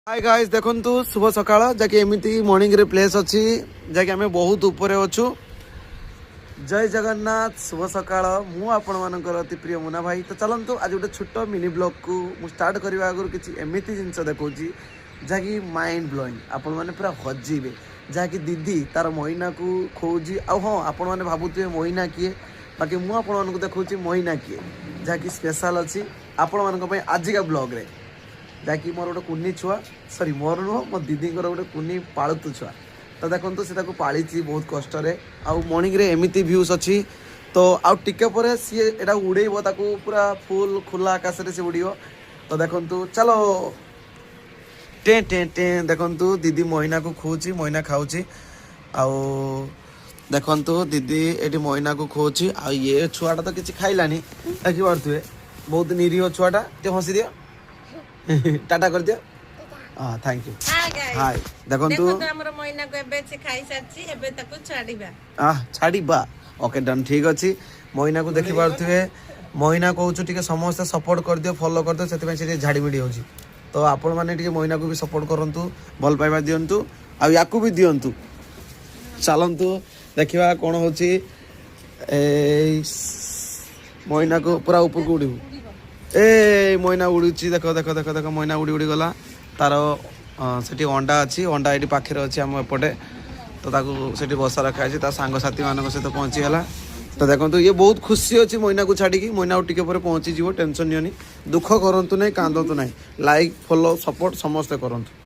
High guys, ଦେଖନ୍ତୁ, ଶୁଭ ସକାଳ। ଯାକି ଏମିତି ମର୍ଣ୍ଣିଂରେ ପ୍ଲେସ୍ ଅଛି, ଯାକି ଆମେ ବହୁତ ଉପରେ ଅଛୁ। ଜୟ ଜଗନ୍ନାଥ, ଶୁଭ ସକାଳ। ମୁଁ ଆପଣମାନଙ୍କର ଅତି ପ୍ରିୟ ମୁନା ଭାଇ। ତ ଚାଲନ୍ତୁ, ଆଜି ଗୋଟେ ଛୋଟ ମିନି ବ୍ଲଗ୍କୁ ମୁଁ ଷ୍ଟାର୍ଟ କରିବା ଆଗରୁ କିଛି ଏମିତି ଜିନିଷ ଦେଖାଉଛି, ଯାହାକି ମାଇଣ୍ଡ ବ୍ଲୋଇଂ, ଆପଣମାନେ ପୁରା ହଜିବେ। ଯାହାକି ଦିଦି ତାର ମଇନାକୁ ଖୋଉଛି। ଆଉ ହଁ, ଆପଣମାନେ ଭାବୁଥିବେ ମଇନା କିଏ, ବାକି ମୁଁ ଆପଣମାନଙ୍କୁ ଦେଖାଉଛି ମଇନା କିଏ, ଯାହାକି ସ୍ପେଶାଲ ଅଛି ଆପଣମାନଙ୍କ ପାଇଁ ଆଜିକା ବ୍ଲଗ୍ରେ। ଯାହାକି ମୋର ଗୋଟେ କୁନି ଛୁଆ, ସରି, ମୋର ନୁହଁ, ମୋ ଦିଦିଙ୍କର ଗୋଟେ କୁନି ପାଳତୁ ଛୁଆ। ତ ଦେଖନ୍ତୁ, ସେ ତାକୁ ପାଳିଛି ବହୁତ କଷ୍ଟରେ। ଆଉ ମର୍ଣ୍ଣିଂରେ ଏମିତି ଭ୍ୟୁଜ୍ ଅଛି। ତ ଆଉ ଟିକେ ପରେ ସିଏ ଏଇଟା ଉଡ଼େଇବ ତାକୁ, ପୁରା ଫୁଲ୍ ଖୋଲା ଆକାଶରେ ସେ ଉଡ଼ିବ। ତ ଦେଖନ୍ତୁ, ଚାଲ, ଟେଁ ଟେଁ ଟେଁ। ଦେଖନ୍ତୁ, ଦିଦି ମଇନାକୁ ଖୋଉଛି, ମଇନା ଖାଉଛି। ଆଉ ଦେଖନ୍ତୁ, ଦିଦି ଏଠି ମଇନାକୁ ଖୋଉଛି। ଆଉ ଇଏ ଛୁଆଟା ତ କିଛି ଖାଇଲାନି, ଦେଖିପାରୁଥିବେ, ବହୁତ ନିରୀହ ଛୁଆଟା। ଟିକେ ହସି ଦିଅ, ଟାଟା କରିଦିଅ। ହଁ, thank you. Hi guys. ହାଏ, ଦେଖନ୍ତୁ। ଦେଖନ୍ତୁ, ଆମର ମଇନାକୁ ଏବେ ସେ ଖାଇସାରିଛି, ଏବେ ତାକୁ ଛାଡିବା। ଆହ, ଛାଡ଼ିବା। ଓକେ, ଡନ୍, ଠିକ୍ ଅଛି। ମଇନାକୁ ଦେଖିପାରୁଥିବେ। ମଇନା କହୁଛୁ, ଟିକେ ସମସ୍ତେ ସପୋର୍ଟ କରିଦିଅ, ଫଲୋ କରିଦିଅ। ସେଥିପାଇଁ ସେ ଟିକେ ଝାଡ଼ିମିଡ଼ି ହେଉଛି। ତ ଆପଣମାନେ ଟିକେ ମଇନାକୁ ବି ସପୋର୍ଟ କରନ୍ତୁ, ଭଲ ପାଇବା ଦିଅନ୍ତୁ ଆଉ ୟାକୁ ବି ଦିଅନ୍ତୁ। ଚାଲନ୍ତୁ, ଦେଖିବା କ'ଣ ହେଉଛି। ଏଇ ମଇନାକୁ ପୁରା ଉପରକୁ ଉଡ଼ିବୁ। ଏ ମଇନା ଉଡୁଛି, ଦେଖ ଦେଖ ଦେଖ ଦେଖ, ମଇନା ଉଡ଼ି ଉଡ଼ି ଗଲା। ତାର ସେଠି ଅଣ୍ଡା ଅଛି, ଅଣ୍ଡା ଏଇଠି ପାଖରେ ଅଛି ଆମ ଏପଟେ। ତ ତାକୁ ସେଠି ବସା ରଖା ହେଇଛି, ତା ସାଙ୍ଗସାଥି ମାନଙ୍କ ସହିତ ପହଞ୍ଚିଗଲା। ତ ଦେଖନ୍ତୁ, ଇଏ ବହୁତ ଖୁସି ଅଛି ମଇନାକୁ ଛାଡ଼ିକି। ମଇନା ଆଉ ଟିକେ ପରେ ପହଞ୍ଚିଯିବ, ଟେନସନ୍ ନିଅନି, ଦୁଃଖ କରନ୍ତୁ ନାହିଁ, କାନ୍ଦନ୍ତୁ ନାହିଁ। ଲାଇକ୍, ଫଲୋ, ସପୋର୍ଟ ସମସ୍ତେ କରନ୍ତୁ।